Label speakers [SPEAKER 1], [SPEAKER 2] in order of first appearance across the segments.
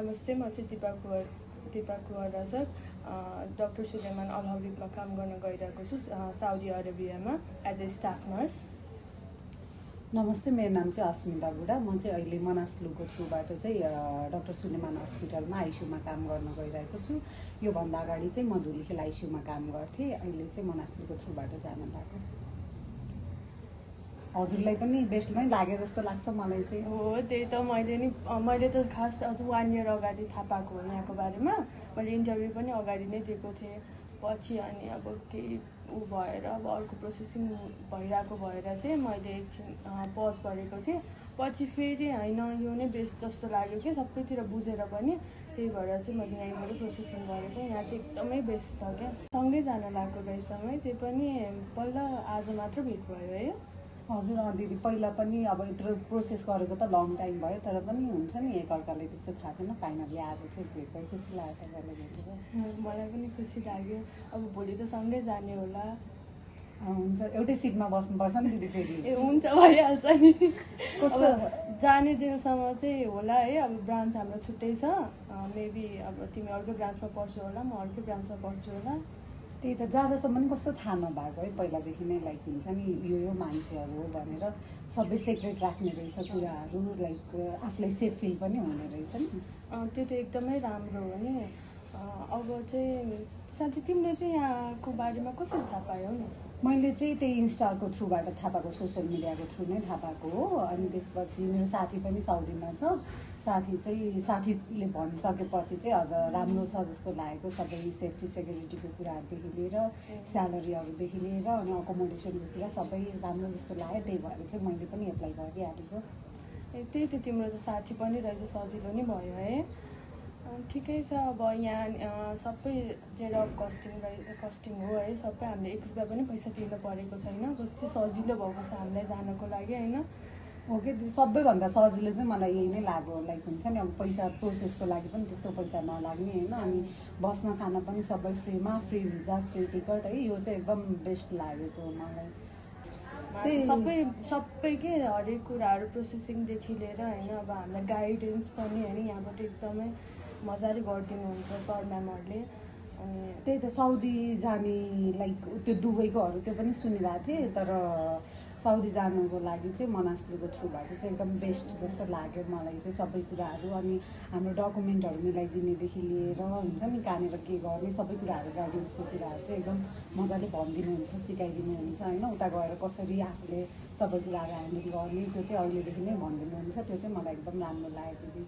[SPEAKER 1] नमस्ते, म चाहिँ Dipa Kunwar Rajak doctor Sulaiman Al हबीबमा काम गर्न गइरहेको छु साउदी अरेबियामा एज ए स्टाफ नर्स।
[SPEAKER 2] नमस्ते, मेरो नाम चाहिँ अस्मिता बुढा। म चाहिँ अहिले मनास्लुको थ्रुबाट चाहिँ डाक्टर सुलेमान हस्पिटलमा आइसियुमा काम गर्न गइरहेको छु। योभन्दा अगाडि चाहिँ म धुलीखेल आइसियुमा काम गर्थेँ, अहिले चाहिँ मनास्लुको थ्रुबाट जान लाग्यो। हजुरलाई पनि बेस्ट नै लाग्यो जस्तो लाग्छ मलाई चाहिँ।
[SPEAKER 1] हो, त्यही त मैले त खास 1 इयर अगाडि थाहा पाएको हो यहाँको बारेमा। मैले इन्टरभ्यू पनि अगाडि नै दिएको थिएँ। पछि अनि अब केही भएर अब अर्को प्रोसेसिङ भइरहेको भएर चाहिँ मैले एकछिन पज गरेको थिएँ। पछि फेरि होइन, यो नै बेस्ट जस्तो लाग्यो कि सबैतिर बुझेर पनि, त्यही भएर चाहिँ मैले यहीँबाट प्रोसेसिङ गरेको। यहाँ चाहिँ एकदमै बेस्ट छ क्या। सँगै जान लागेको रहेछौँ है, त्यो पनि बल्ल आज मात्र भेट भयो है।
[SPEAKER 2] हजुर दिदी, पहिला पनि अब यत्रो प्रोसेस गरेको त लङ टाइम भयो, तर पनि हुन्छ नि एकअर्काले त्यस्तो थाहा थिएन। फाइनली आज चाहिँ भेट भयो, खुसी लाग्यो तपाईँलाई भेटेर।
[SPEAKER 1] मलाई पनि खुसी लाग्यो। अब भोलि त सँगै जाने होला।
[SPEAKER 2] हुन्छ, एउटै सिटमा बस्नुपर्छ नि दिदी फेरि।
[SPEAKER 1] ए हुन्छ, भइहाल्छ नि। कस्तो जाने दिनसम्म चाहिँ होला है। अब ब्रान्च हाम्रो छुट्टै छ। मेबी अब तिमी अर्कै ब्रान्चमा पढ्छौ होला, म अर्कै ब्रान्चमा पढ्छु होला।
[SPEAKER 2] त्यही त, जाँदासम्म पनि कस्तो थाहा नभएको है, पहिलादेखि नै लाइक हुन्छ नि यो मान्छेहरू हो भनेर सबै सेक्रेट राख्ने रहेछ कुराहरू, लाइक आफूलाई सेफ फिल पनि हुने रहेछ नि।
[SPEAKER 1] त्यो त एकदमै राम्रो हो नि। अब चाहिँ साँच्चै तिमीले चाहिँ यहाँको बारेमा कसरी थाहा पायौ नि?
[SPEAKER 2] मैले चाहिँ त्यही इन्स्टाको थ्रुबाट थाहा पाएको, सोसियल मिडियाको थ्रु नै थाहा पाएको हो। अनि त्यसपछि मेरो साथी पनि साउदीमा छ। साथीले भनिसकेपछि चाहिँ अझ राम्रो छ जस्तो लागेको। सबै सेफ्टी सेक्युरिटीको कुराहरूदेखि लिएर स्यालेरीहरूदेखि लिएर अनि अकोमोडेसनको कुरा सबै राम्रो जस्तो लाग्यो। त्यही भएर चाहिँ मैले पनि एप्लाई गरिहालेको।
[SPEAKER 1] त्यही त, तिम्रो त साथी पनि रहेछ, सजिलो नि भयो है। ठिकै छ। अब यहाँ सबै जेड अफ कस्टिङ हो है। सबै हामीले 1 रुपियाँ पनि पैसा तिर्नु परेको छैन। कति सजिलो भएको छ हामीलाई जानको लागि होइन।
[SPEAKER 2] ओके, सबैभन्दा सजिलो चाहिँ मलाई यही नै लाग्यो। लाइक हुन्छ नि अब पैसा प्रोसेसको लागि पनि त्यस्तो पैसा नलाग्ने होइन। अनि बस्न खान पनि सबै फ्रीमा, फ्री भिजा, फ्री टिकट है। यो चाहिँ एकदम बेस्ट लागेको मलाई। सबै के हरेक कुराहरू प्रोसेसिङदेखि लिएर होइन। अब हामीलाई गाइडेन्स पनि होइन यहाँबाट एकदमै मजाले गरिदिनुहुन्छ सर म्यामहरूले। अनि त्यही त, साउदी जाने लाइक त्यो दुबईकोहरू त्यो पनि सुनिरहेको थिएँ, तर साउदी जानुको लागि चाहिँ मनास्लुको थ्रुबाट चाहिँ एकदम बेस्ट जस्तो लाग्यो मलाई चाहिँ सबै कुराहरू। अनि हाम्रो डकुमेन्टहरू मिलाइदिनेदेखि लिएर हुन्छ नि कहाँनिर के गर्ने सबै कुराहरू, गाइडेन्सको कुराहरू चाहिँ एकदम मजाले भनिदिनुहुन्छ, सिकाइदिनुहुन्छ होइन। उता गएर कसरी आफूले सबै कुराहरू ह्यान्डल गर्ने त्यो चाहिँ अहिलेदेखि नै भनिदिनुहुन्छ। त्यो चाहिँ मलाई एकदम राम्रो लाग्यो दिदी।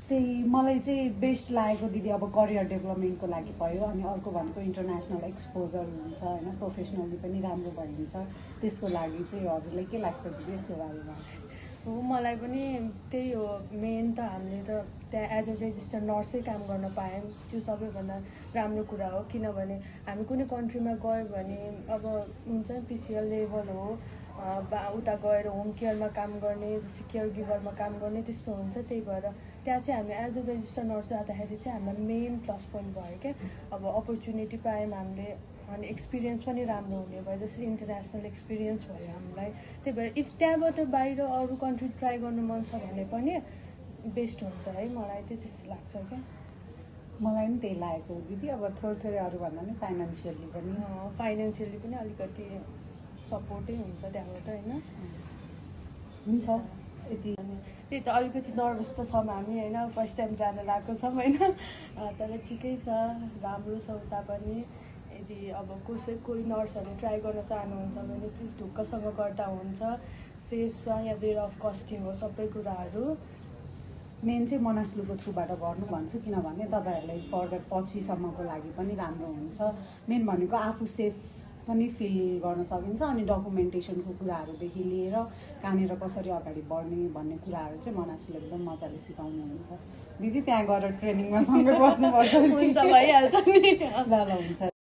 [SPEAKER 2] त्यही मलाई चाहिँ बेस्ट लागेको दिदी। अब करियर डेभलपमेन्टको लागि भयो, अनि अर्को भनेको इन्टरनेसनल एक्सपोजर हुन्छ होइन, प्रोफेसनली पनि राम्रो भइन्छ। त्यसको लागि चाहिँ हजुरलाई के लाग्छ दिदी यसको बारेमा?
[SPEAKER 1] हो, मलाई पनि त्यही हो। मेन त हामीले त त्यहाँ एज अ रेजिस्टर्ड नर्सै काम गर्न पायौँ, त्यो सबैभन्दा राम्रो कुरा हो। किनभने हामी कुनै कन्ट्रीमा गयो भने अब हुन्छ पिसिएल लेभल हो, उता गएर होम केयरमा काम गर्ने, केयर गिभरमा काम गर्ने त्यस्तो हुन्छ। त्यही भएर त्यहाँ चाहिँ हामी एज अ रेजिस्टर्ड नर्स जाँदाखेरि चाहिँ हामीलाई मेन प्लस पोइन्ट भयो क्या। अब अपर्च्युनिटी पायौँ हामीले, अनि एक्सपिरियन्स पनि राम्रो हुने भयो। जस्तै इन्टरनेसनल एक्सपिरियन्स भयो हामीलाई। त्यही भएर इफ त्यहाँबाट बाहिर अरू कन्ट्री ट्राई गर्नु मन छ भने पनि बेस्ट हुन्छ है। मलाई चाहिँ त्यस्तो लाग्छ क्या।
[SPEAKER 2] मलाई पनि त्यही लागेको दिदी। अब थोरै अरू भन्दा पनि फाइनेन्सियली पनि
[SPEAKER 1] अलिकति सपोर्टै हुन्छ त्यहाँबाट होइन।
[SPEAKER 2] हुन्छ यति।
[SPEAKER 1] त्यही त, अलिकति नर्भस त छौँ हामी होइन, फर्स्ट टाइम जान लागेको छौँ होइन। तर ठिकै छ, राम्रो छ उता पनि। यदि अब कोही नर्सहरूले ट्राई गर्न चाहनुहुन्छ भने प्लिज ढुक्कसँग गर्दा हुन्छ। सेफ छ, यहाँ जेड अफ कस्टिङ हो सबै कुराहरू।
[SPEAKER 2] मेन चाहिँ मनास्लुको थ्रुबाट गर्नु भन्छु, किनभने तपाईँहरूलाई फर्दर पछिसम्मको लागि पनि राम्रो हुन्छ। मेन भनेको आफू सेफ पनि फिल गर्न सकिन्छ। अनि डकुमेन्टेसनको कुराहरूदेखि लिएर कहाँनिर कसरी अगाडि बढ्ने भन्ने कुराहरू चाहिँ मनास्लुले एकदम मजाले सिकाउनुहुन्छ दिदी। त्यहाँ गएर ट्रेनिङमा सँगै बस्नुपर्छ।
[SPEAKER 1] हुन्छ, भइहाल्छ नि।
[SPEAKER 2] ल हुन्छ।